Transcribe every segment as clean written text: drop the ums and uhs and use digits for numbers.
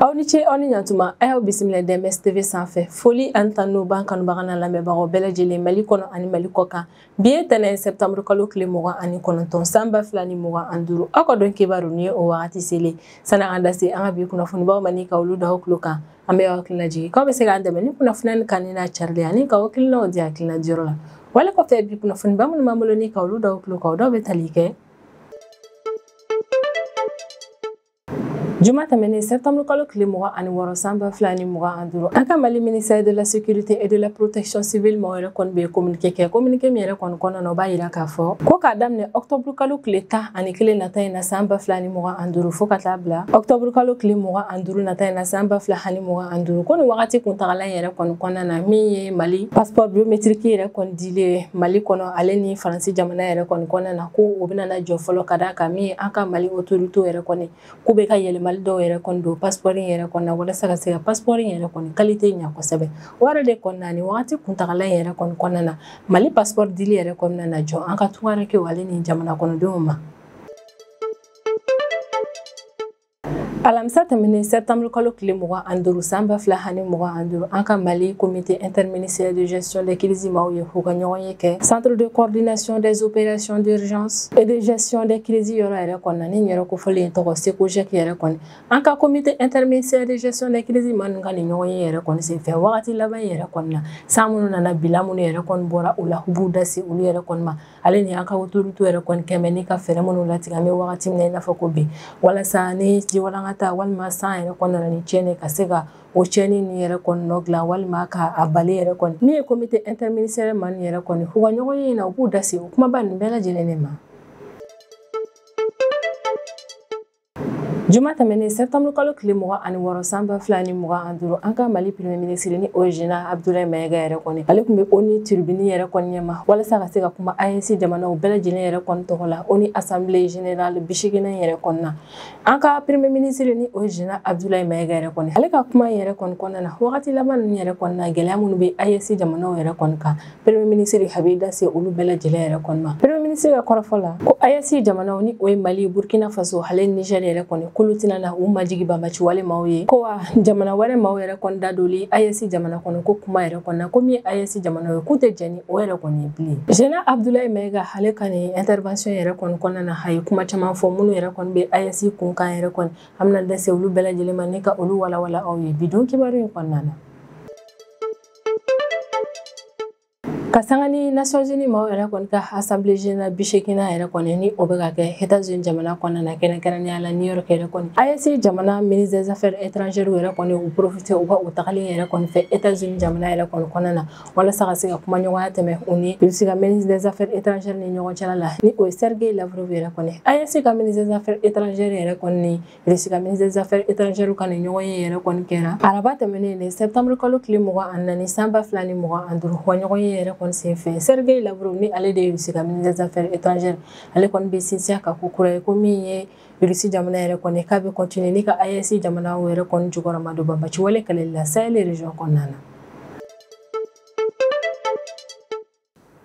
Aw ni ce aw ni ɲantuma a y'aw bisimila DMS TV sanfɛ foli ani tanu b'an kanubaga n'a lamɛnbagaw bɛɛ lajɛlen Mali kɔnɔ ani Mali kɔ kan bi ye tɛnɛn septembre kalo tile 29 san 2025 aw ka dɔn kibaru ni ye o wagati selen sani an da se an ka bi kunnafonibaw ma ni ka olu da aw tulo kan an bɛ aw hakili lajigin k'aw bɛ se k'an dɛmɛ ni kunnafoniya kanni n'a carili ani k'aw hakilinaw di hakilina diyɔrɔ la wale kɔfɛ bi kunnafoniba minnu b'an bolo ni ka olu da aw tulo kan o dɔw bɛ tali kɛ Juma tɛmɛnen septembre kalo tile 26 san 2025 an ka Mali ministère de la sécurité et de la protection civile maaw yɛrɛ kɔni bɛ communiqué kɛ communiqué min yɛrɛ kɔni kɔnɔna na o b'a yira k'a fɔ ko k'a daminɛ octobre kalo tile 11 nata in na san 2025 fo ka taa bila octobre kalo tile 25 nata in na san 2025 ko nin wagati kuntagala in yɛrɛ kɔni kɔnɔna na min ye Mali passeport biométrique yɛrɛ kɔni dilen Mali kɔnɔ ale ni Faransi jamana yɛrɛ kɔni kɔnɔna na ko o bɛna na jɔ fɔlɔ ka d'a kan min ye an ka Mali autorité yɛrɛ kɔni k'u bɛ ka yɛlɛmali dɔw yɛrɛ kɔni don passeport in yɛrɛ kɔni na walasa ka se ka passeport in yɛrɛ kɔni qualité ɲa kosɛbɛ o yɛrɛ de kɔnɔna na ni wagati kuntagala in yɛrɛ kɔni kɔnɔna na Mali passeport dili yɛrɛ kɔnɔna na jɔ an ka tungarankew ale ni jamana kɔnɔdenw ma. Alamisa tɛmɛnen septembre kalo tile 25 san 2025 an ka Mali comité interministériel de gestion des crises maaw ye k'u ka ɲɔgɔn ye kɛ centre de coordination des opérations d'urgence et de gestion des crises yɔrɔ yɛrɛ kɔni na ni yɛrɛ kofɔlen tɔgɔ SECOGEC yɛrɛ kɔni an ka comité interministériel de gestion des crises maa ninnu ka nin ɲɔgɔn ye yɛrɛ kɔni senfɛ wagati laban yɛrɛ kɔni na san minnu nana bila minnu yɛrɛ kɔni bɔra o la u b'u da se olu yɛrɛ kɔni ma ale ni an ka autorité yɛrɛ kɔni kɛmɛ ni ka fɛɛrɛ minnu latigɛ an bɛ wagati min na i n'a fɔ ko bi walasa ni jiwalanga ta walima san yɛrɛ kɔni nana ni tiɲɛni ka se ka o tiɲɛni ni yɛrɛ kɔni nɔ dilan walima ka a bali yɛrɛ kɔni min ye comité interministériel maa ninnu yɛrɛ kɔni u ka ɲɔgɔn ye in na u b'u da se o kumaba nin bɛɛ lajɛlen de ma. Juma tɛmɛnen septembre kalo tile 26 san 2025 an ka Mali premier ministre ni o ye Général Abdoulaye Maïga yɛrɛ kɔni ale tun bɛ ONU tribune yɛrɛ kɔni ɲɛma walasa ka se ka kuma AES jamanaw bɛɛ lajɛlen yɛrɛ kɔni tɔgɔ la ONU assemblée générale 80 yɛrɛ kɔni na an ka premier ministre ni o ye Général Abdoulaye Maïga yɛrɛ kɔni ale ka kuma yɛrɛ kɔni kɔnɔna na wagati laban ninnu yɛrɛ kɔni na gɛlɛya minnu bɛ AES jamanaw yɛrɛ kɔni kan premier ministre a b'i da se olu bɛɛ lajɛlen yɛrɛ kɔni ma. Premier ministre ka kɔrɔfɔ la ko AES jamanaw ni o ye Mali Burkina Faso ale Niger yɛrɛ kɔni k'olu tɛna na u majigi banbaci wale maaw ye ko wa jamana wɛrɛ maaw yɛrɛ kɔni da doli AES jamana kɔnɔ ko kuma yɛrɛ kɔni na ko min ye AES jamana ye k'u tɛ jɛn ni o yɛrɛ kɔni ye bilen. Général Abdoulaye Maïga ale ka nin intervention yɛrɛ kɔni kɔnɔna na a ye kuma caman fɔ minnu yɛrɛ kɔni bɛ AES kun kan yɛrɛ kɔni an bɛna da se olu bɛɛ lajɛlen ma ni ka olu walawala aw ye bi don kibaru in kɔnɔna na. Ka sanga ni Nations Unies maaw yɛrɛ kɔni ka assemblée générale 80 yɛrɛ kɔni ni o bɛ ka kɛ États-Unis jamana kɔnɔna na kɛrɛnkɛrɛnnenya la New York yɛrɛ kɔni AES jamana ministre des affaires étrangères yɛrɛ kɔni u profité u ka o tagali yɛrɛ kɔni fɛ États-Unis jamana yɛrɛ kɔni kɔnɔna na walasa ka se ka kumaɲɔgɔnya tɛmɛ u ni Russie ka ministre des affaires étrangères ni ɲɔgɔn cɛla la ni o ye Sergei Lavrov yɛrɛ kɔni AES ka ministre des affaires étrangères yɛrɛ kɔni ni Russie ka ministre des affaires étrangères ka nin ɲɔgɔn ye yɛrɛ kɔni kɛra araba tɛmɛnen ni septembre kalo tile 24 san 2025 wa ɲɔgɔn ye yɛrɛ kɔni senfɛ Sergei Lavrov ni ale de ye Russie ka ministre des affaires étrangères ale kɔni bɛ sinsin a kan ko kura ye ko min ye Russie jamana yɛrɛ kɔni k'a bɛ continuer ni ka AES jamanaw yɛrɛ kɔni jukɔrɔma don banbaci wale kɛlɛli la Sahel région kɔnɔna na.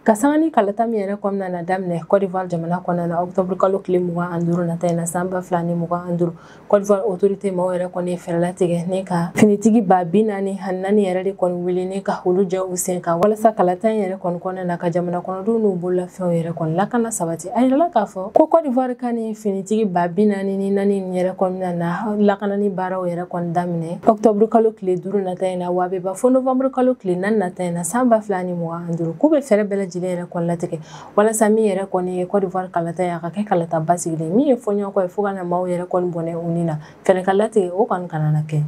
Ka sanga ni kalata min yɛrɛ kɔnɔna na daminɛ Côte d'Ivoire jamana kɔnɔna na octobre kalo tile 25 nata in na san 2025 Côte d'Ivoire autorité maaw yɛrɛ kɔni ye fɛɛrɛ latigɛ ni ka finitigi 44 yɛrɛ de kɔni wele ni ka olu jɔ u sen kan walasa kalata in yɛrɛ kɔni kɔnɔna na ka jamana kɔnɔdenw n'u bololafɛnw yɛrɛ kɔni lakana sabati. A yirala k'a fɔ ko Côte d'Ivoire ka ni finitigi 44 yɛrɛ kɔnɔna na lakanani baaraw yɛrɛ kɔni daminɛ octobre kalo tile 5 nata in na wa a bɛ ban fo novembre kalo tile 4 nata in na san 2025 k'u bɛ fɛɛrɛ bɛɛ lajɛlen yɛrɛ kɔni latigɛ walasa min yɛrɛ kɔni ye Côte d'Ivoire kalata ye a ka kɛ kalata basigilen min ye fɔɲɔgɔnkɔ ye fo ka na maaw yɛrɛ kɔni bɔnɛ u ni na fɛɛrɛ ka latigɛ o kɔni kana na kɛ.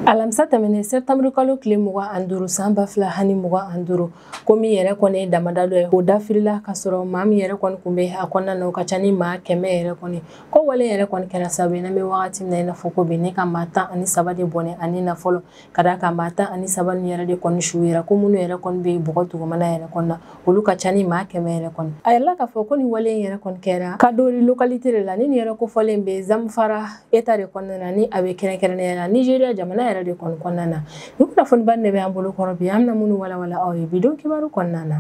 Alamisa tɛmɛnen septembre kalo tile 25 san 2025 ko min yɛrɛ kɔni ye damada dɔ ye o dafirila ka sɔrɔ maa min yɛrɛ kɔni kun bɛ a kɔnɔna na o ka ca ni maa 100 yɛrɛ kɔni ko wale yɛrɛ kɔni kɛra sababu ye n'an bɛ wagati min na i n'a fɔ ko bi ne ka maa 13 de bɔnɛ ani na fɔlɔ ka d'a kan maa 13 nin yɛrɛ de kɔni su yɛrɛ ko minnu yɛrɛ kɔni bɛ bɔgɔ dugumana yɛrɛ kɔni na olu ka ca ni maa 100 yɛrɛ kɔni. A yɛrɛ la k'a fɔ ko nin wale in yɛrɛ kɔni kɛra Kadori localité de la ni nin yɛrɛ kofɔlen bɛ Zamfara état de kɔnɔna na ni a bɛ kɛrɛnkɛrɛnnenya la Nigeria jamana yɛrɛ de kɔni kɔnɔna na. Ni kunnafoniba de bɛ an bolo kɔrɔ bi an bɛna minnu walawala aw ye bi don kibaru kɔnɔna na.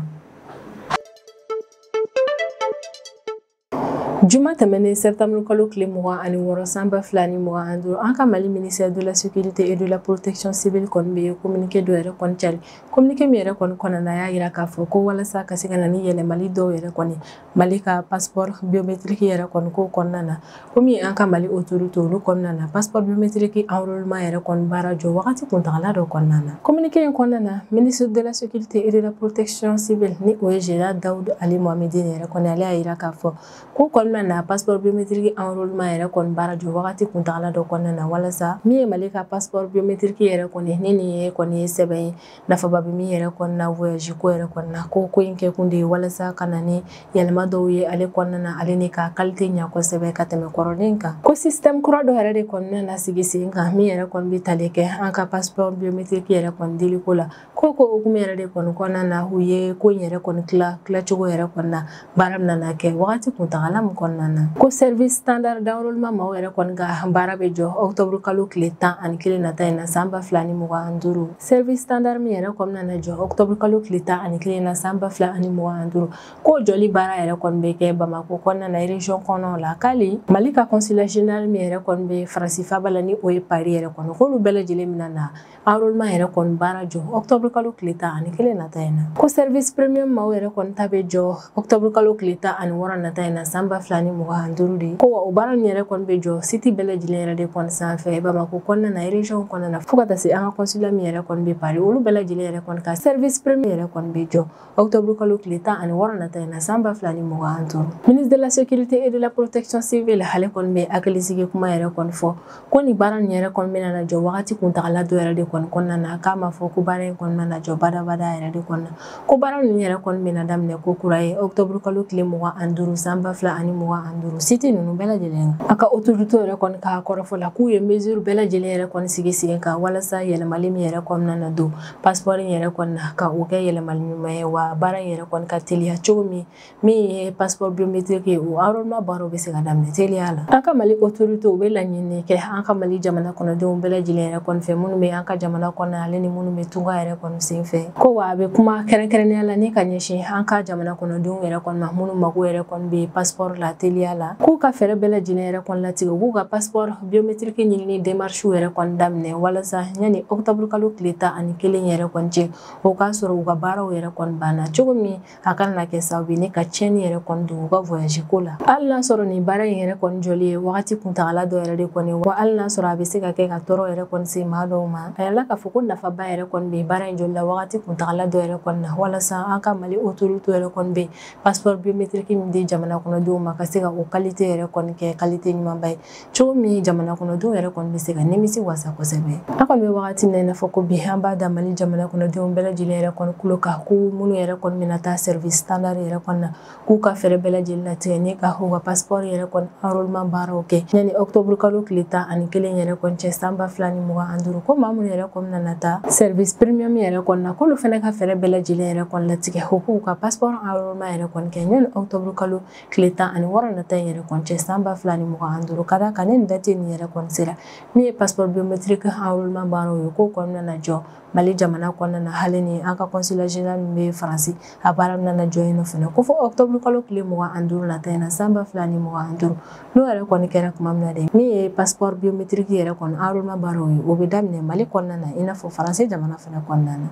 Juma tɛmɛnen septembre kalo tile 26 san 2025, an ka Mali ministère de la sécurité et de la protection civile kɔni bɛ communiqué dɔ yɛrɛ kɔni cari. Communiqué min yɛrɛ kɔni kɔnɔna na, y'a yira k'a fɔ ko walasa ka se ka na ni yɛlɛmali dɔw yɛrɛ kɔni Mali ka passeport biométrique yɛrɛ kɔni ko kɔnɔna na, komi an ka Mali autorité olu kɔnɔna na passeport biométrique enrôlement yɛrɛ kɔni baara jɔ wagati kuntagala dɔ kɔnɔna na. Communiqué in kɔnɔna na, ministre de la sécurité et de la protection civile ni o ye général Daoud Ali Mohamedine yɛrɛ kɔni, ale y'a yira k'a fɔ ko kɔnɔna na passeport biométrique enrôlement yɛrɛ kɔni baara jɔ wagati kuntagala dɔ kɔnɔna na, walasa min ye Mali ka passeport biométrique yɛrɛ kɔni ni nin ye kɔni ye sɛbɛn ye nafaba bɛ min yɛrɛ kɔni na voyage ko yɛrɛ kɔni na, ko in kɛ kun de ye walasa ka na ni yɛlɛma dɔw ye ale kɔnɔna na, ale ni ka qualité ɲa kosɛbɛ ka tɛmɛ kɔrɔlen kan. Ko système kura dɔ yɛrɛ de kɔnɔna na sigi sen kan min yɛrɛ kɔni bɛ tali kɛ an ka passeport biométrique yɛrɛ kɔni diliko la. Ko hukumu yɛrɛ de kɔni kɔnɔna na, u ye ko in yɛrɛ kɔni tilacogo yɛrɛ kɔni na baara min nana kɛ wagati kuntagala min kɔnɔna na. Ko service standard d'enrôlement maaw yɛrɛ kɔni ka baara bɛ jɔ octobre kalo tile 11 nata in na san 2025. Service standard min yɛrɛ kɔni nana jɔ octobre kalo tile 11 na san 2025, ko jɔli baara yɛrɛ kɔni bɛ kɛ Bamako kɔnɔna na région kɔnɔ la. K'ale Mali ka consulat général min yɛrɛ kɔni bɛ Faransi faaba la ni o ye Paris yɛrɛ kɔni, k'olu bɛɛ lajɛlen bɛna na enrôlement yɛrɛ kɔni baara jɔ octobre kalo tile 11 nata in na. Ko service premium maaw yɛrɛ kɔni ta bɛ jɔ octobre kalo tile 16 nata in na san 2025 de. Ko wa o baara nin yɛrɛ kɔni bɛ jɔ site bɛɛ lajɛlen yɛrɛ de kɔni sanfɛ Bamako kɔnɔna na région kɔnɔna na, fo ka taa se an ka consulat min yɛrɛ kɔni bɛ Paris, olu bɛɛ lajɛlen yɛrɛ kɔni ka service premium yɛrɛ kɔni bɛ jɔ octobre kalo tile 16 nata in na san 2025. Ministre de la sécurité et de la protection civile ale kɔni bɛ hakilisigi kuma yɛrɛ kɔni fɔ ko nin baara nin yɛrɛ kɔni bɛna na jɔ wagati kuntagala dɔ yɛrɛ de kɔni kɔnɔna na. K'a ma fɔ ko baara in kɔni bɛna jɔ badabada yɛrɛ de kɔnɔna, ko baara ninnu yɛrɛ kɔni bɛna daminɛ ko kura ye octobre kalo tile 25 san 2025 site ninnu bɛɛ lajɛlen. A ka autorité yɛrɛ kɔni ka kɔrɔfɔ la k'u ye mesure bɛɛ lajɛlen yɛrɛ kɔni sigi sen kan walasa yɛlɛmali min yɛrɛ kɔnɔna na don passeport in yɛrɛ kɔni na, ka o kɛ yɛlɛmali ɲuman ye, wa baara in yɛrɛ kɔni ka teliya cogo min min ye passeport biométrique ye, o enrôlement baaraw bɛ se ka daminɛ teliya la. An ka Mali autorité u bɛ laɲini kɛ an ka Mali jamana kɔnɔdenw bɛɛ lajɛlen yɛrɛ kɔni fɛ, minnu bɛ an ka jamana kɔnɔ ale ni minnu bɛ tunga yɛrɛ kɔni sen fɛ, ko wa a bɛ kuma kɛrɛnkɛrɛnnenya la ni ka ɲɛsin an ka jamana kɔnɔdenw yɛrɛ kɔni ma minnu mago yɛrɛ kɔni bɛ passeport la teliya la, k'u ka fɛɛrɛ bɛɛ lajɛlen yɛrɛ kɔni latigɛ, k'u ka passeport biométrique ɲinini démarche yɛrɛ kɔni daminɛ walasa yanni octobre kalo tile 11 yɛrɛ kɔni cɛ, o k'a sɔrɔ u ka baaraw yɛrɛ kɔni banna cogo min a kana na kɛ sababu ye ni ka tiɲɛni yɛrɛ kɔni don u ka voyage ko la. Hali n'a sɔrɔ nin baara in yɛrɛ kɔni jɔli ye wagati kuntagala dɔ yɛrɛ de kɔni, wa hali n'a sɔrɔ a bɛ se ka kɛ ka tɔɔrɔ yɛrɛ kɔni se maa dɔw ma, a yirala k'a fɔ ko nafaba yɛrɛ kɔni bɛ baara in jɔli la wagati kuntagala dɔ yɛrɛ kɔni na, walasa an ka Mali autorité yɛrɛ kɔni bɛ passeport biométrique min di jamana kɔnɔdenw ma ka se ka o qualité yɛrɛ kɔni kɛ qualité ɲumanba ye cogo min jamana kɔnɔdenw yɛrɛ kɔni bɛ se ka nimisi wasa kosɛbɛ. An kɔni bɛ wagati min na i n'a fɔ ko bi, an b'a da Mali jamana kɔnɔdenw bɛɛ lajɛlen yɛrɛ kɔni kulo kan ko minnu yɛrɛ kɔni bɛna taa service standard yɛrɛ kɔni na, k'u ka fɛɛrɛ bɛɛ lajɛlen latigɛ ni ka u ka passeport yɛrɛ kɔni enrôlement baaraw kɛ yanni octobre kalo tile 11 yɛrɛ kɔni cɛ san 2025. Ko maa minnu yɛrɛ kɔni nana taa service premium yɛrɛ kɔni na, k'olu fana ka fɛɛrɛ bɛɛ lajɛlen yɛrɛ kɔni latigɛ o k'u ka passeport enrôlement yɛrɛ kɔni kɛ yanni octobre kalo tile 16 nata in yɛrɛ kɔni cɛ san 2025. Ka d'a kan ni nin date nin yɛrɛ kɔni sera, min ye passeport biométrique enrôlement baaraw ye, k'o kɔni nana jɔ Mali jamana kɔnɔna na, hali ni an ka consulat général min bɛ Faransi a baara nana jɔ yen nɔ fɛnɛ, ko fo octobre kalo tile 25 nata in na san 2025. N'o yɛrɛ kɔni kɛra tuma min na dɛ, min ye passeport biométrique yɛrɛ kɔni enrôlement baaraw ye, o bɛ daminɛ Mali kɔnɔna na i n'a fɔ Faransi jamana fɛnɛ kɔnɔna na.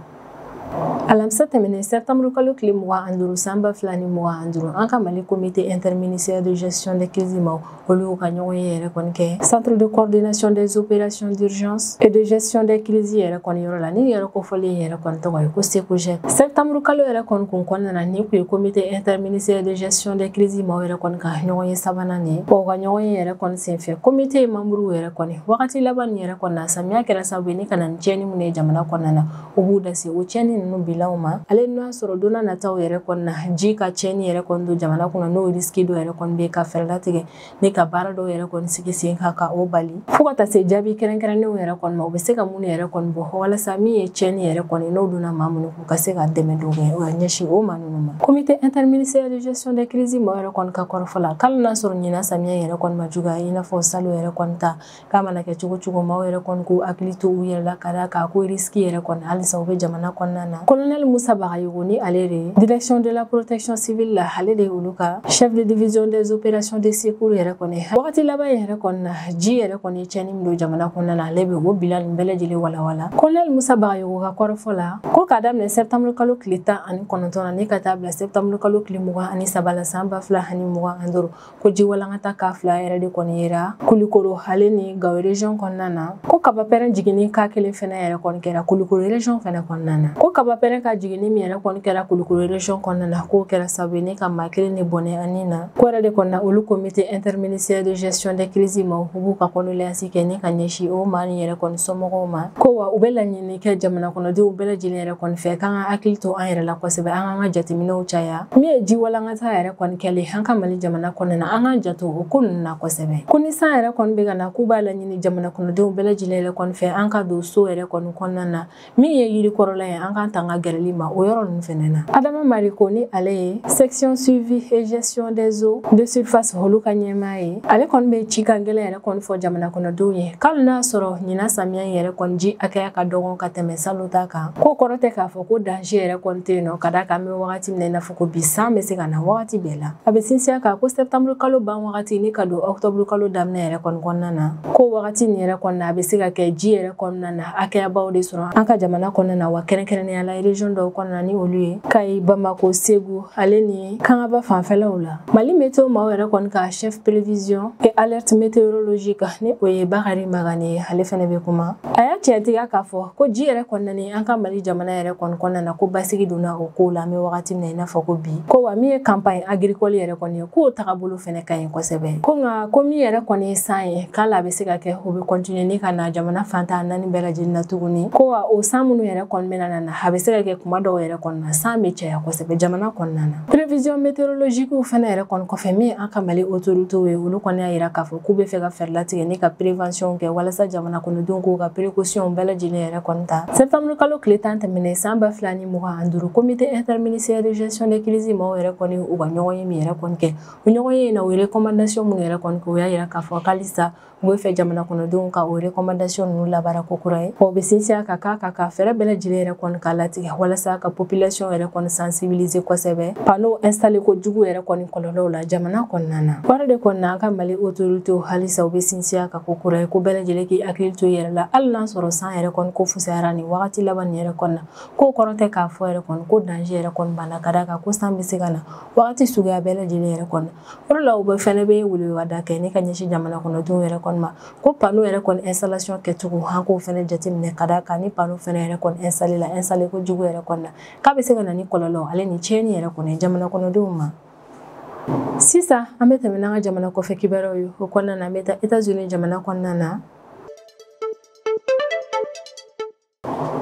Alamisa tɛmɛnen septembre kalo tile 25 san 2025, an ka Mali comité interministériel de gestion des crises maaw olu ka ɲɔgɔn ye yɛrɛ kɔni kɛ centre de coordination des opérations d'urgence et de gestion des crises yɛrɛ kɔni yɔrɔ la, ni yɛrɛ kofɔlen yɛrɛ kɔni tɔgɔ ye ko SECOGEC. Septembre kalo yɛrɛ kɔni kun kɔnɔna na, ni kun ye comité interministériel de gestion des crises maaw yɛrɛ kɔni ka ɲɔgɔn ye sabanan nin ye. O ka ɲɔgɔn ye yɛrɛ kɔni senfɛ, comité membre yɛrɛ kɔni wagati laban nin yɛrɛ kɔni na, samiya kɛra sababu ye ni ka na ni tiɲɛni minnu ye jamana kɔnɔna na, u b'u da se o tiɲɛni ninnu bilaw ma. Ale n'a sɔrɔ don nataw yɛrɛ kɔni na, ji ka tiɲɛni yɛrɛ kɔni don jamana kɔnɔ, n'o risque dɔ yɛrɛ kɔni bɛ ka fɛɛrɛ latigɛ ni ka baara dɔw yɛrɛ kɔni sigi sen kan ka o bali, fo ka taa se jaabi kɛrɛnkɛrɛnnenw yɛrɛ kɔni ma, u bɛ se ka minnu yɛrɛ kɔni bɔ walasa min ye tiɲɛni yɛrɛ kɔni n'o donna maa minnu kun ka se ka dɛmɛ dɔw kɛ ka ɲɛsin o maa ninnu ma. Comité interministériel de gestion des crises maaw yɛrɛ kɔni ka kɔrɔfɔ la, k'ale n'a sɔrɔ ɲinan samiya yɛrɛ kɔni ma juguya i n'a fɔ salon yɛrɛ kɔni ta, k'a mana kɛ cogo cogo maaw yɛrɛ kɔni k'u hakili to u yɛrɛ la ka d'a kan ko risque yɛrɛ kɔni halisa u bɛ jamana kɔnɔna na. kɔnɔna na. Colonel Moussa Bagayogo ni ale de direction de la protection civile la, ale de olu ka chef de division des opérations de secours yɛrɛ kɔni. Wagati laban yɛrɛ kɔni na, ji yɛrɛ kɔni tiɲɛni min don jamana kɔnɔna na, ale bɛ o bilan nin bɛɛ lajɛlen walawala. Colonel Moussa Bagayogo ka kɔrɔfɔ la, ko k'a daminɛ septembre kalo tile 19 na ni ka taa bila septembre kalo tile 23 la san 2025, ko ji walankata ka fila yɛrɛ de kɔni yera Kulikoro ale ni Gao région kɔnɔna na. Ko kabapɛrɛn jiginni ka kelen fɛnɛ yɛrɛ kɔni kɛra Kulikoro région fɛnɛ kɔnɔna na. Ko kabapɛrɛn ka jiginni min yɛrɛ kɔni kɛra Kulikoro région kɔnɔna na, k'o kɛra sababu ye ni ka maa kelen de bɔnɛ ani na. Ko yɛrɛ de kɔni na, olu comité interministériel de gestion des crises ma, u b'u ka condoléances kɛ ni ka ɲɛsin o maa nin yɛrɛ kɔni somɔgɔw ma. Ko wa u bɛ laɲini kɛ jamana kɔnɔdenw bɛɛ lajɛlen yɛrɛ kɔni fɛ k'an ka hakili to an yɛrɛ la kosɛbɛ, an k'an ka jateminɛw caya. Min ye ji walankata yɛrɛ kɔni kɛlen an ka Mali jamana kɔnɔna na, an k'an janto o ko ninnu na kosɛbɛ. Ko ni san yɛrɛ kɔni bɛ ka na, k'u b'a laɲini jamana kɔnɔdenw bɛɛ lajɛlen yɛrɛ kɔni fɛ an ka don so yɛrɛ kɔni kɔnɔna na. Min ye yirikɔrɔla ye, an k'an tanga gɛrɛli ma o yɔrɔ ninnu fɛnɛ na. Adama Mariko ni ale ye section suivi et gestion des eaux de surface olu ka ɲɛmaa ye, ale kɔni bɛ cikan gɛlɛn yɛrɛ kɔni fɔ jamana kɔnɔdenw ye k'ale n'a sɔrɔ ɲinan samiya yɛrɛ kɔni ji hakɛya ka dɔgɔn ka tɛmɛ salon ta kan, k'o kɔrɔ tɛ k'a fɔ ko danger yɛrɛ kɔni tɛ yen nɔ, ka d'a kan an bɛ wagati min na i n'a fɔ ko bi san bɛ se ka na wagati bɛɛ la. A bɛ sinsin a kan ko septembre kalo ban wagati ni ka don octobre kalo daminɛ yɛrɛ kɔni kɔnɔna na, ko wagati nin yɛrɛ kɔni na, a bɛ se ka kɛ ji yɛrɛ kɔnɔna na hakɛyabaw de sɔrɔ an ka jamana kɔnɔna na, wa kɛrɛnkɛrɛnnenya la région dɔw kɔnɔna na ni olu ye Kayi, Bamako, Segu ale ni Kangaba fanfɛlaw la. Mali météo maaw yɛrɛ kɔni ka chef prévision et alerte météorologique ni o ye Bakari Magane ye, ale fɛnɛ bɛ kuma. A y'a tiɲɛtigiya k'a fɔ ko ji yɛrɛ kɔnɔna ni an ka Mali jamana yɛrɛ kɔni kɔnɔna na, ko basigi donna o ko la an bɛ wagati min na i n'a fɔ ko bi. Ko wa min ye campagne agricole yɛrɛ kɔni ye, k'o tagabolo fɛnɛ ka ɲi kosɛbɛ. Ko nka ko min yɛrɛ kɔni ye san ye, k'ale a bɛ se ka kɛ o bɛ continuer ni ka na jamana fantan naani bɛɛ lajɛlen na tuguni. Ko wa o san minnu yɛrɛ kɔni bɛna na, a bɛ se ka kɛ kuma dɔw yɛrɛ kɔni na san bɛ caya kosɛbɛ jamana kɔnɔna na. Prévision météorologique fɛnɛ yɛrɛ kɔni kɔfɛ, min an ka Mali autorités ye, olu kɔni y'a yira k'a fɔ k'u bɛ fɛ ka fɛɛrɛ latigɛ ni ka prévention kɛ walasa jamana kɔnɔdenw k'u ka précaution bɛɛ lajɛlen yɛrɛ kɔni ta. Septembre kalo tile 10 tɛmɛnen san 2025, comité interministériel de gestion des crises maaw yɛrɛ kɔni u ka ɲɔgɔn ye min yɛrɛ kɔni kɛ, o ɲɔgɔn ye in na, u ye recommandation minnu yɛrɛ kɔni kɛ, u y'a yira k'a fɔ k'alisa u bɛ fɛ jamana kɔnɔdenw ka o recommandation ninnu labaara ko kura ye. Wa u bɛ sinsin a kan k'a ka fɛɛrɛ bɛɛ lajɛlen yɛrɛ kɔni k'a latigɛ walasa ka population yɛrɛ kɔni sensibiliser kosɛbɛ panneau installé ko jugu yɛrɛ kɔni kɔlɔlɔw la jamana kɔnɔna na. Wari de kɔni na, an ka Mali autorités halisa u bɛ sinsin a kan ko kura ye, ko bɛɛ lajɛlen k'i hakili to i yɛrɛ la, hali n'a sɔrɔ san yɛrɛ kɔni ko fusayara nin wagati laban nin yɛrɛ kɔni na, k'o kɔrɔ tɛ k'a fɔ yɛrɛ kɔni ko danger yɛrɛ kɔni banna, ka d'a kan ko san bɛ se ka na wagati suguya bɛɛ lajɛlen yɛrɛ kɔni na. O de la u bɛ fɛnɛ bɛ weleweleda kɛ ni ka ɲɛsin jamana kɔnɔdenw yɛrɛ kɔni ma, ko panneau yɛrɛ kɔni installation kɛcogo an k'o fɛnɛ jateminɛ, ka d'a kan ni panneau fɛnɛ yɛrɛ kɔni installé la, installé ko jugu yɛrɛ kɔni na, k'a bɛ se ka na ni kɔlɔlɔ ale ni tiɲɛni yɛrɛ kɔni jamana kɔnɔdenw ma. Sisan an bɛ tɛmɛ n'an ka jamana kɔfɛ kibaruyaw ye. O kɔnɔna na, an bɛ taa États-Unis jamana kɔnɔna na.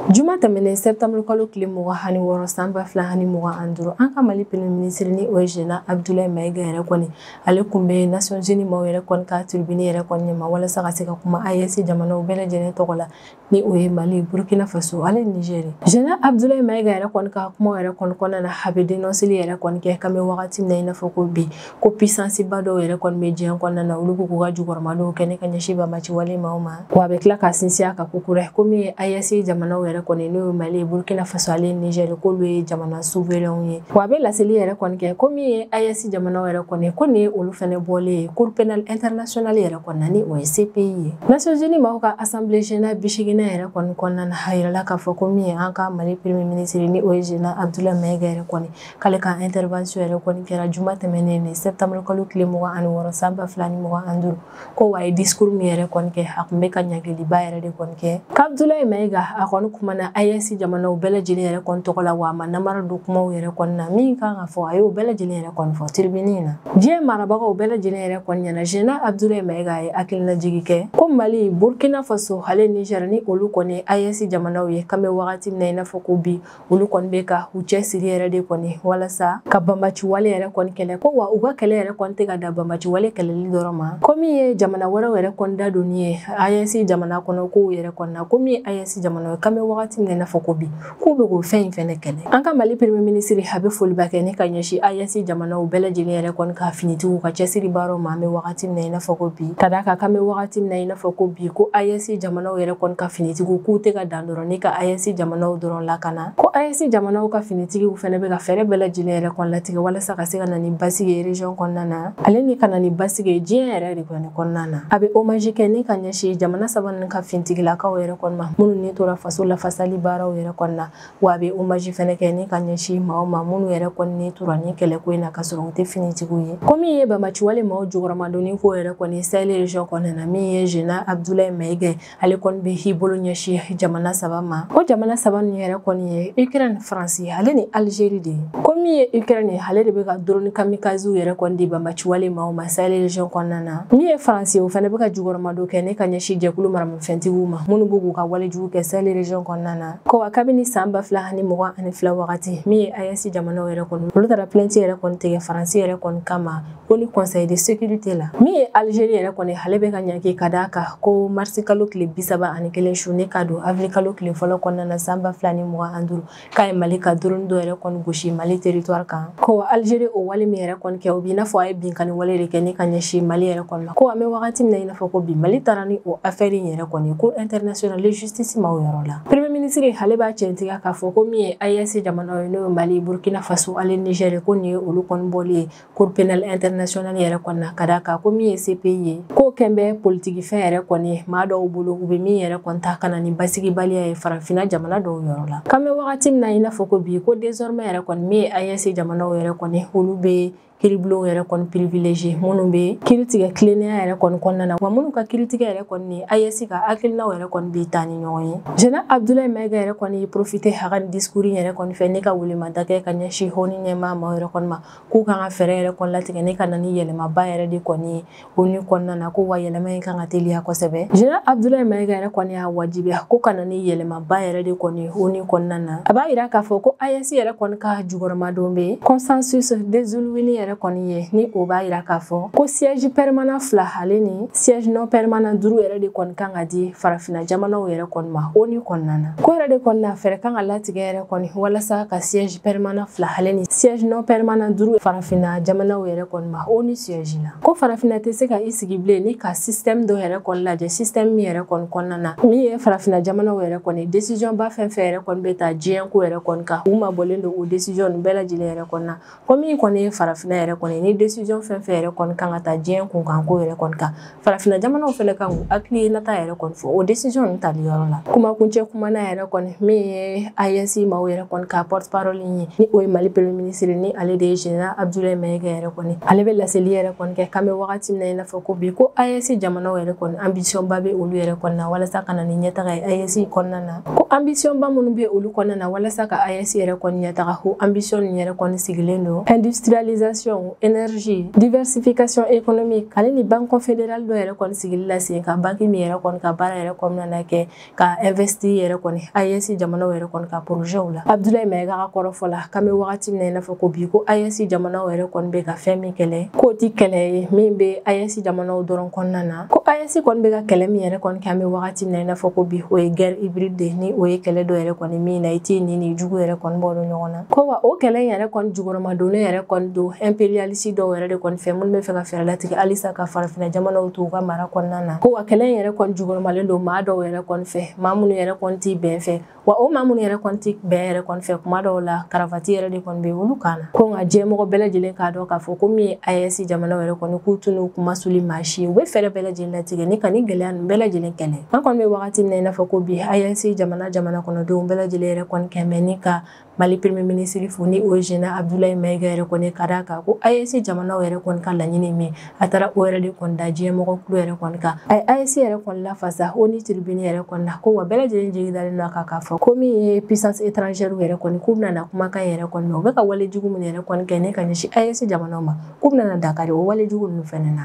Juma tɛmɛnen septembre kalo tile 26 san 2025, an ka Mali premier ministre ni o ye Général Abdoulaye Maïga yɛrɛ kɔni, ale kun bɛ Nations Unies maaw yɛrɛ kɔni ka tribune yɛrɛ kɔni ɲɛma walasa ka se ka kuma AES jamanaw bɛɛ lajɛlen tɔgɔ la, ni o ye Mali, Burkina Faso ale ni Niger. Général Abdoulaye Maïga yɛrɛ kɔni ka kuma yɛrɛ kɔni kɔnɔna na, a bɛ dénoncer yɛrɛ kɔni kɛ k'an bɛ wagati min na i n'a fɔ ko bi, ko puissance ba dɔw yɛrɛ kɔni bɛ diɲɛ kɔnɔna na, olu k'u ka jukɔrɔmadonw kɛ ne ka ɲɛsin banbaanci wale maaw ma. Wa a bɛ tila ka sinsin a kan ko kura ye, ko min ye AES jamanaw yɛrɛ kɔni n'o ye Mali, Burkina Faso ale ni Niger, k'olu ye jamana souverain ye. Wa a bɛ laseli yɛrɛ kɔni kɛ ko min ye AES jamanaw yɛrɛ kɔni, ko nin ye olu fɛnɛ bɔlen ye Cour pénale internationale yɛrɛ kɔni na, ni o ye CPI ye. Nations Unies maaw ka assemblée générale 80nan yɛrɛ kɔni kɔnɔna na, a yirala k'a fɔ ko min ye an ka Mali premier ministre ni o ye Général Abdoulaye Maïga yɛrɛ kɔni, k'ale ka intervention yɛrɛ kɔni kɛra juma tɛmɛnen ni septembre kalo tile 26 san 2025, ko wa a ye discours min yɛrɛ kɔni kɛ, a kun bɛ ka ɲangiliba yɛrɛ de kɔni kɛ. K'Abdoulaye Maïga a kɔni kumana AES jamanaw bɛɛ lajɛlen yɛrɛ kɔni tɔgɔ la, wa a ma namara don kumaw yɛrɛ kɔni na, min kan ka fɔ a y'o bɛɛ lajɛlen yɛrɛ kɔni fɔ tribune in na. Diɲɛ marabagaw bɛɛ lajɛlen yɛrɛ kɔni ɲɛna, Général Abdoulaye Maïga ye hakilinajigi kɛ ko Mali, Burkina Faso ale Niger ni olu kɔni AES jamanaw ye, k'an bɛ wagati min na i n'a fɔ ko bi, olu kɔni bɛ ka u cɛsiri yɛrɛ de kɔni walasa ka banbaanci wale yɛrɛ kɔni kɛlɛ. Ko wa u ka kɛlɛ yɛrɛ kɔni tɛ ka dan banbaanci wale kɛlɛli dɔrɔn ma, ko min ye jamana wɛrɛw yɛrɛ kɔni da donni ye AES jamana kɔnɔ kow yɛrɛ kɔni na, ko min ye AES jamana ye, k'an bɛ wagati min na i n'a fɔ ko bi k'u bɛ k'o fɛn in fɛnɛ kɛlɛ. An ka Mali premier ministre a bɛ foliba kɛ ni ka ɲɛsin AES jamanaw bɛɛ lajɛlen yɛrɛ kɔni ka finitigiw ka cɛsiri baaraw ma an bɛ wagati min na i n'a fɔ ko bi, ka d'a kan k'an bɛ wagati min na i n'a fɔ ko bi ko AES jamanaw yɛrɛ kɔni ka finitigiw k'u tɛ ka dan dɔrɔn ni ka AES jamanaw dɔrɔn lakana, ko AES jamanaw ka finitigiw fɛnɛ bɛ ka fɛɛrɛ bɛɛ lajɛlen yɛrɛ kɔni latigɛ walasa ka se ka na ni basigi ye région kɔnɔna na, ale ni ka na ni basigi ye diɲɛ yɛrɛ de kɔni kɔnɔna na. A bɛ hommage kɛ ni ka ɲɛsin jamana saba ninnu ka finitigilakaw yɛrɛ kɔni ma minnu ni tora faso lafasali baaraw yɛrɛ kɔni na, wa a bɛ hommage fɛnɛ kɛ ni ka ɲɛsin maaw ma minnu yɛrɛ kɔni ni tora ni kɛlɛko in na ka sɔrɔ u tɛ finitigiw ye. Ko min ye bamaciwale maaw jukɔrɔmadonni ko yɛrɛ kɔni Sahel région kɔnɔna na, min ye Général Abdoulaye Maïga ale kɔni bɛ i bolo ɲɛsin jamana saba ma. O jamana saba ninnu yɛrɛ kɔni ye Ukraine, France ale ni Algérie de ye. Ko min ye Ukraine ye, ale de bɛ ka drone kamikaze yɛrɛ kɔni di bamaciwale maaw ma Sahel région kɔnɔna na. Min ye France ye, o fana bɛ ka jukɔrɔmadon kɛ ne ka ɲɛsin jɛkulu maramafɛntigiw ma minnu b'u k'u ka walejugu kɛ Sahel région kɔnɔna na. Ko wa kabini san 2022 wagati, min ye AES jamanaw yɛrɛ kɔni, olu taara plainte yɛrɛ kɔni tigɛ France yɛrɛ kɔni kama ko ni conseil de sécurité la. Min ye Algérie yɛrɛ kɔni, ale bɛ ka ɲangi ka d'a kan ko mars kalo tile 31 su ne ka don avril kalo tile fɔlɔ kɔnɔna na san 2025 k'a ye Mali ka drone dɔ yɛrɛ kɔni gosi Mali territoire kan. Ko Algérie o wale min yɛrɛ kɔni kɛ, o b'i n'a fɔ a ye binkanni wale de kɛ ne ka ɲɛsin Mali yɛrɛ kɔni ma. Ko an bɛ wagati min na i n'a fɔ ko bi, Mali taara ni o affaire in yɛrɛ kɔni Cour internationale de justice ma o yɔrɔ la. Premier ministre ale b'a tiɲɛtigiya k'a fɔ ko min ye AES jamanaw ye, n'o ye Mali, Burkina Faso ale Niger, ko nin ye olu kɔni bɔli ye Cour pénale internationale yɛrɛ kɔni na, ka d'a kan ko min ye CPI ye, k'o kɛn bɛ politiki fɛn yɛrɛ kɔni ye maa dɔw bolo, u bɛ min yɛrɛ kɔni ta ka na ni basigibaliya ye farafinna jamana dɔw yɔrɔ la. K'an bɛ wagati min na i n'a fɔ ko bi, ko désormais yɛrɛ kɔni min ye AES jamanaw yɛrɛ kɔni, olu bɛ kiiribulonw yɛrɛ kɔni privilégié minnu bɛ kiiri tigɛ tilennenya yɛrɛ kɔni kɔnɔna na, wa minnu ka kiiri tigɛ yɛrɛ kɔni ni AES ka hakilinaw yɛrɛ kɔni bɛ taa ni ɲɔgɔn ye. Général Abdoulaye Maïga yɛrɛ kɔni ye profité a ka discours yɛrɛ kɔni fɛ ne ka welemada kɛ ka ɲɛsin ONU ɲɛmaa maaw yɛrɛ kɔni ma, k'u kan ka fɛɛrɛ yɛrɛ kɔni latigɛ ne ka na ni yɛlɛmaba yɛrɛ de kɔni ye ONU kɔnɔna na, ko wa yɛlɛma in kan ka teliya kosɛbɛ. Général Abdoulaye Maïga yɛrɛ kɔni y'a wajibiya ko ka na ni yɛlɛmaba yɛrɛ de kɔni ye ONU kɔnɔna na. A b'a yira k'a fɔ ko AES yɛrɛ kɔni ka jukɔrɔmadon bɛ consensus dézulwini yɛrɛ kɔni ye, ni o b'a yira k'a fɔ ko siège permanent 2 ale ni siège non permanent 5 yɛrɛ de kɔni kan ka di farafinna jamanaw yɛrɛ kɔni ma ONU kɔnɔna na. Ko yɛrɛ de kɔni na fɛɛrɛ kan ka latigɛ yɛrɛ kɔni walasa ka siège permanent 2 ale ni siège non permanent 5 farafinna jamanaw yɛrɛ kɔni ma ONU siège la. Ko farafinna tɛ se ka i sigi bilen ni ka système dɔ yɛrɛ kɔni lajɛ, système min yɛrɛ kɔni kɔnɔna na min ye farafinna jamanaw yɛrɛ kɔni décision ba fɛn fɛn yɛrɛ kɔni bɛ ta diɲɛ ko yɛrɛ kɔni kan, u mabɔlen don o décision ninnu bɛɛ lajɛlen yɛrɛ kɔni na. Ko min kɔni ye farafinna yɛrɛ kɔni ni décision fɛn fɛn yɛrɛ kɔni kan ka ta diɲɛ kunkan ko yɛrɛ kɔni kan, farafinna jamanaw fɛnɛ kan k'u hakilinata yɛrɛ kɔni fɔ o décision ninnu tali yɔrɔ la. Kumakuncɛ kumana yɛrɛ kɔni min ye AES maaw yɛrɛ kɔni ka porte parole ye, ni o ye Mali premier ministre ni ale de ye Général Abdoulaye Maïga yɛrɛ kɔni, ale bɛ laseli yɛrɛ kɔni kɛ k'an bɛ wagati min na i n'a fɔ ko bi, ko AES jamanaw yɛrɛ kɔni ambition ba bɛ olu yɛrɛ kɔni na walasa ka na ni ɲɛtaga ye AES kɔnɔna na. Ko ambition ba minnu bɛ olu kɔnɔna na walasa ka AES yɛrɛ kɔni ɲɛtaga, ko ambition ninnu yɛrɛ kɔni sigilen don industrialisation, énergie, diversification économique ale ni banque fédérale dɔ yɛrɛ kɔni sigili la sen kan, banque min yɛrɛ kɔni ka baara yɛrɛ kɔnɔna na kɛ ka investir yɛrɛ kɔni AES jamanaw yɛrɛ kɔni ka projet la. Abdoulaye Maïga ka kɔrɔfɔ la k'an bɛ wagati min na i n'a fɔ ko bi, ko AES jamanaw yɛrɛ kɔni bɛ ka fɛn min kɛlɛ, k'o ti kɛlɛ ye min bɛ AES jamanaw dɔrɔn kɔnɔna na. Ko AES kɔni bɛ ka kɛlɛ min yɛrɛ kɔni kɛ an bɛ wagati min na i n'a fɔ ko bi, o ye guerre hybride de, ni o ye kɛlɛ dɔ yɛrɛ kɔni min na i t'i ni jugu yɛrɛ kɔni bɔ ɲɔgɔn na. Ko wa o kɛlɛ in yɛrɛ kɔni jukɔrɔmadonnen yɛrɛ kɔni don impérialiste dɔw yɛrɛ de kɔni fɛ minnu bɛ fɛ ka fɛɛrɛ latigɛ halisa ka farafinna jamanaw to u ka mara kɔnɔna na. Ko wa kɛlɛ in yɛrɛ kɔni jukɔrɔmalen don maa dɔw yɛrɛ kɔni fɛ, maa minnu yɛrɛ kɔni t'i bɛn fɛ, wa o maa minnu yɛrɛ kɔni t'i bɛn yɛrɛ kɔni fɛ kuma dɔw la karavati yɛrɛ de kɔni bɛ olu kan na. Ko nka diɲɛmɔgɔ bɛɛ lajɛlen k'a dɔn k'a fɔ ko min ye AES jamanaw yɛrɛ kɔni k'u tun n'u kuma suli maa si ye, u bɛ fɛɛrɛ bɛɛ lajɛlen latigɛ ni ka ni gɛlɛya ninnu bɛɛ lajɛlen kɛlɛ. An kɔni bɛ wagati min na i n'a fɔ ko bi, AES jamana kɔnɔdenw bɛɛ lajɛlen yɛrɛ kɔni kɛn bɛ ni ka Mali premier ministre fo ni o ye Général Abdoulaye Maïga yɛrɛ kɔni, ka d'a kan ko AES jamanaw yɛrɛ kɔni ka laɲini min a taara o yɛrɛ de kɔni da diɲɛmɔgɔ kulo yɛrɛ kɔni kan. A ye AES yɛrɛ kɔni lafasa ONU tribune yɛrɛ kɔni na, ko wa bɛɛ lajɛlen jigi dalen don a kan k'a fɔ ko min ye puissance étrangère yɛrɛ kɔni k'u bɛna na kumakan yɛrɛ kɔni mɛn, u bɛ ka wale jugu min yɛrɛ kɔni kɛ ne ka ɲɛsin AES jamanaw ma, k'u bɛna na dankari o wale jugu ninnu fɛnɛ na.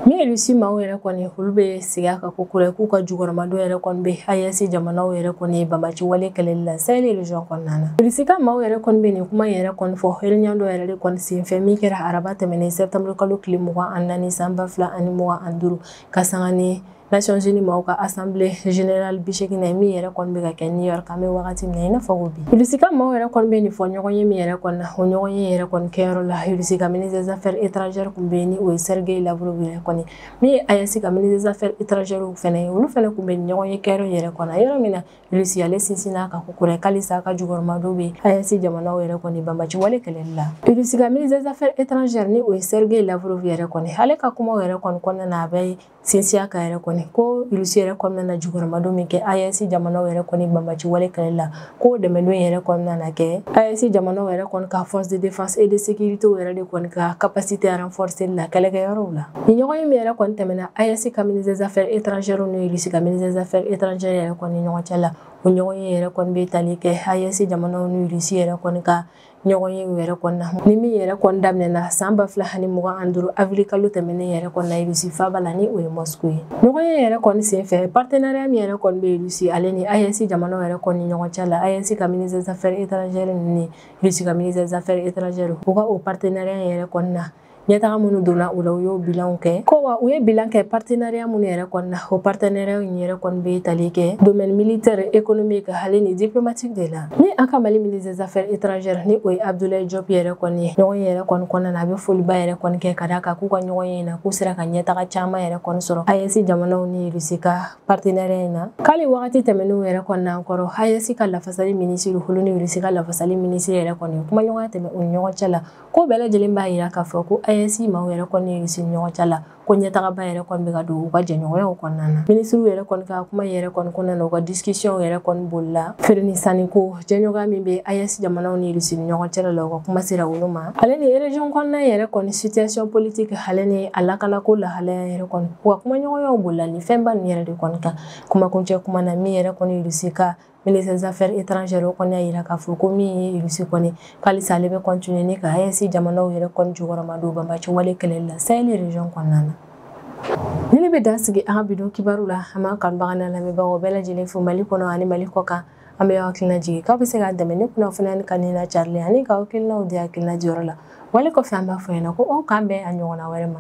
Min ye Russie maaw yɛrɛ kɔni, olu bɛ segin a kan ko kura k'u ka jukɔrɔmadon yɛrɛ kɔni bɛ AES jamanaw yɛrɛ kɔni banbaanci wale kɛlɛli la Sahel région kɔnɔna na. Russie ka maaw yɛrɛ kɔni bɛ nin kuma yɛrɛ kɔni fɔ réunion dɔ yɛrɛ de kɔni senfɛ min kɛra araba tɛmɛnen septembre kalo tile 24 san 2025 ka sanga ni Nations Unies maaw ka assemblée générale 80 min yɛrɛ kɔni bɛ ka kɛ New York an bɛ wagati min na i n'a fɔ ko bi. Russie ka maaw yɛrɛ kɔni bɛ nin fɔ ɲɔgɔn ye min yɛrɛ kɔni na, o ɲɔgɔn ye yɛrɛ kɔni kɛyɔrɔ la, Russie ka ministre des affaires étrangères kun bɛ yen ni o ye Sergei Lavrov yɛrɛ kɔni, min ye AES ka ministre des affaires étrangères fɛnɛ ye, olu fɛnɛ kun bɛ ɲɔgɔn ye kɛyɔrɔ yɛrɛ kɔnɔ yɔrɔ min na Russie ale sinsinna ka ko kura k'alisa ka jukɔrɔmadon bɛ AES jamanaw yɛrɛ kɔni banbaci wale kɛlɛli la. Russie ka ministre des affaires étrangères ni o ye Sergei Lavrov yɛrɛ kɔni, ale ka kumaw yɛrɛ kɔni kɔnɔna na a bɛ sinsiya ka yɛrɛ kɔni ko Russie yɛrɛ kɔnɔna na jukɔrɔmadon min kɛ AES jamanaw yɛrɛ kɔni banbaci wale kɛlɛli la, k'o dɛmɛdon yɛrɛ kɔnɔna na kɛ AES jamanaw yɛrɛ kɔni ka force de défense et de sécurité yɛrɛ de kɔni ka capacité renforcer la kɛlɛkɛyɔrɔw la. Ni ɲɔgɔn ye min yɛrɛ kɔni tɛmɛna AES ka ministre des affaires étrangères ni Russie ka ministre des affaires étrangères yɛrɛ kɔni ɲɔgɔn cɛ la, o ɲɔgɔn ye yɛrɛ kɔni bɛ tali kɛ AES jamanaw ni Russie yɛrɛ kɔni ka ɲɔgɔn ye yɛrɛ kɔni na, ni min yɛrɛ kɔni daminɛna san 2025 avril kalo tɛmɛnen yɛrɛ kɔni na Russie faaba la ni o ye Moscou ye. Ɲɔgɔn ye yɛrɛ kɔni senfɛ partenariat min yɛrɛ kɔni bɛ Russie ale ni AES jamanaw yɛrɛ kɔni ɲɔgɔn cɛ la, AES ka ministre des affaires étrangères ni Russie ka ministre des affaires étrangères u ka o partenariat yɛrɛ kɔni na, ɲɛtaga minnu donna u la u y'o bilanw kɛ. Ko wa u ye bilan kɛ partenariat minnu yɛrɛ kɔni na, o partenariat in yɛrɛ kɔni bɛ tali kɛ domaine militaire, économique ale ni diplomatique de la. Ni an ka Mali ministre des affaires étrangères ni o ye Abdoulaye Diop yɛrɛ kɔni ye, ɲɔgɔn ye yɛrɛ kɔni kɔnɔna na a bɛ foliba yɛrɛ kɔni kɛ ka d'a kan k'u ka ɲɔgɔn ye in na k'u sera ka ɲɛtaga caman yɛrɛ kɔni sɔrɔ AES jamanaw ni Russie ka partenariat in na. K'ale wagati tɛmɛnenw yɛrɛ kɔni na kɔrɔ AES ka lafasali minisiri olu ni Russie ka lafasali minisiri yɛrɛ kɔni kumaɲɔgɔnya tɛmɛ u ni ɲɔgɔn cɛ la, ko bɛɛ lajɛlen b'a yira k'a fɔ ko AES maaw yɛrɛ kɔni Russie ni ɲɔgɔn cɛ la ko ɲɛtagaba yɛrɛ kɔni bɛ ka don u ka jɛɲɔgɔnyaw kɔnɔna na. Minisiriw yɛrɛ kɔni ka kuma yɛrɛ kɔni kɔnɔna na u ka discussion yɛrɛ kɔni bolila feere ni sanniko jɛɲɔgɔnya min bɛ AES jamanaw ni Russie ni ɲɔgɔn cɛ la, u ka kuma sera olu ma. Ale ni région kɔnɔna yɛrɛ kɔni situation politique ale ni a lakanako lahalaya yɛrɛ kɔni u ka kumaɲɔgɔnyaw bolila ni fɛnba ninnu yɛrɛ de kɔni kan. Kumakuncɛ kuma na min yɛrɛ kɔni Russie ka ministre des affaires étrangères kɔni y'a yira k'a fɔ ko min ye Russie kɔni k'alisa ale bɛ continuer ni ka AES jamanaw yɛrɛ kɔni jukɔrɔma don banbaci wale kɛlɛli la Sahel région kɔnɔna na. Ni ne bɛ dan sigi an ka bidon kibaru la, an b'an kanubaga n'a lamɛnbagaw bɛɛ lajɛlen fo Mali kɔnɔ ani Mali kɔ kan. An bɛ hakilina jigin k'aw bɛ se k'an dɛmɛ ni kunnafoniya ni kanni na carilen ani k'aw hakilinaw di hakilina jɔyɔrɔ la. Wale kɔfɛ an b'a fɔ ɲɛna ko aw k'an bɛn a ɲɔgɔnna wɛrɛ ma.